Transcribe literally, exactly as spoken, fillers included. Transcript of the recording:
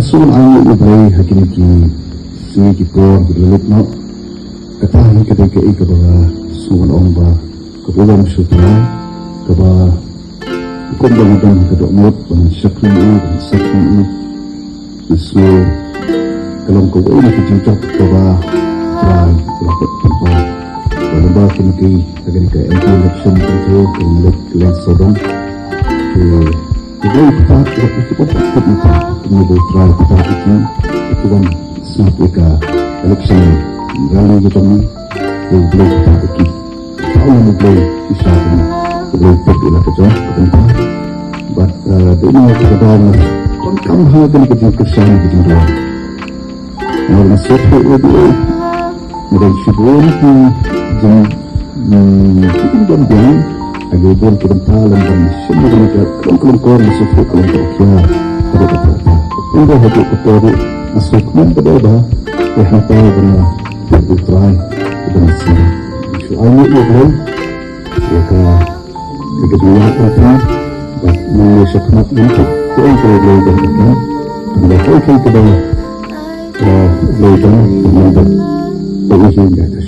Sngewbha ai nguh ïa U Blei ha kine ki sngi ki por kiba la leit noh. Kata hi ka dei kaei kaba nga sngewbha ong ba kaba u ong shu trai kaba kum ba nga don ha ka dohnud ba ngan shakri ïa u, ba ngan shakri ïa u. Nga sngew ka long kawei na ka jingjop kaba trai kaba pynpaw. Ba lyngba kine ki ha kane ka M P election kane ka leit ka leng sawdong. Ki U Blei u pynpaw ïa ki, ki bym pat tip mynta, kumno ba U Trai u pynpaw ïa ki, ïa ki ban sngap ïa ka election rally ka jong ngi, ïa U Blei u pynpaw ïa ki. Pynpaw ïa U Blei, u sha kumno, U Blei u pynpaw ïa la ka jong ka bynta. Bad, eh, dei na kata ka daw nga donkam ha kane ka jingkyrshan ka jingduwai. Nga la sngewthuh ïa U Blei. Nga don shibun ki jing, hmm, ki jingdon biang. Agi bun ki bynta lem ban shim ïa kane ka khlem khlem kor nga sngewthuh ka long ka khia. Ka dei ka pyrta. Pynda ha ka por nga sngewkmen ka dei ba. Ïa hangta ba nga pynbeit trai. Ka dei nga sngewthuh ai ïa U Blei. Ïa ka, ïa ka jingïaid lynti bad nang ïa sha khmat lynti. Ka ong ka U Blei ban ïa ka. Tang ba ka ong ka ba, eh, U Blei ban ïa ka. Ba ïa ka.